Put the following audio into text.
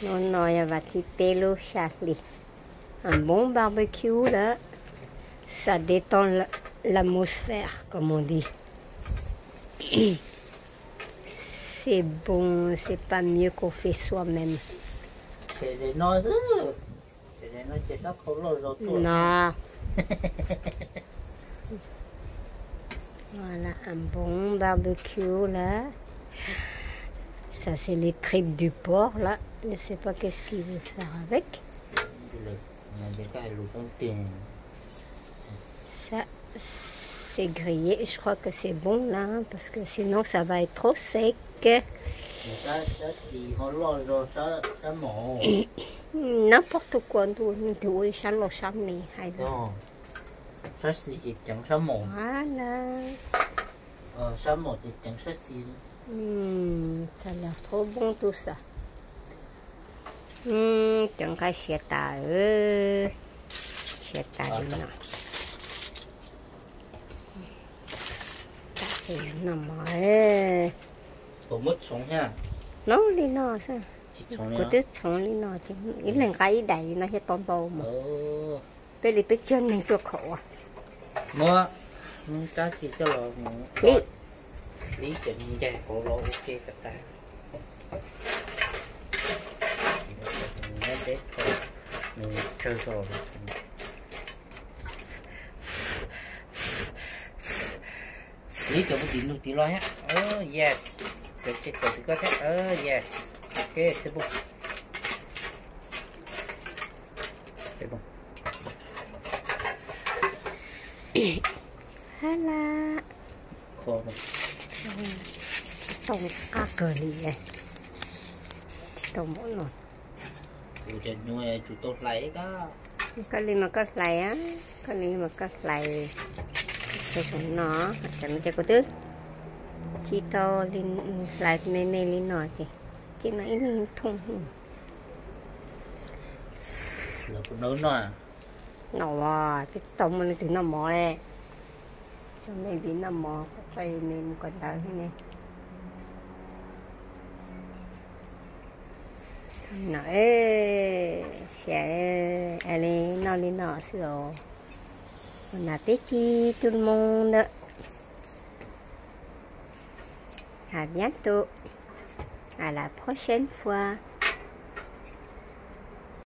Hnub no yog vas thib peb lub xya hli. Un bon barbecue lawm. Ça détend la- l'atmosphère, comme on dit. C'est bon, c'est pas mieux qu'on fait soi-même. Ces no xwb, ces no ces sab qhau loj zog tuaj no. Voilà, un bon barbecue là. Ça, c'est les tripes du porc là. Je sais pas qu'est-ce qu'il veut faire avec. Ça, c'est grillé. Je crois que c'est bon là, parce que sinon ça va être trop sec. N'importe quoi, ntuj, nws twb ua li sab loj sab me hais no. Sab xis ces ceev sab maum. Voilà. Sab maum ces ceev sab xis. Ça a l'air trop bon tout ça. Cov nqaij siav tas, siav tas li no. No li no xwb. Kuv twb txhoov li no ces ib leeg nqa ib daim li no thiaj tau ntau mas. Peb li peb tsib neeg tuaj khaum. Muab dab tsi coj los li, li cov ncaig hauv los ua ke kom tas. Nws tsawg zog. Li cov ua tim nug tim los thiab. Yes. Cov tse kaus tim koj thiab. Yes. Ok, xib pug. Ha la. Tsis tau qab kawg li, tsis tau npaum no. Koj li mas koj hlais, koj li mas koj hlais. Cov no, cov no ces kuv twb tsis tau li, hlais me me li no ces, ces no ib leeg thooj. No, twb tsis tau muaj leej twg noj mov li. Coj me vis noj mov, coj me mus kawm ntawv thiab ne. No, sia, li noj li no xwb os. Bon appétit tout le monde. À bientôt. À la prochaine fois.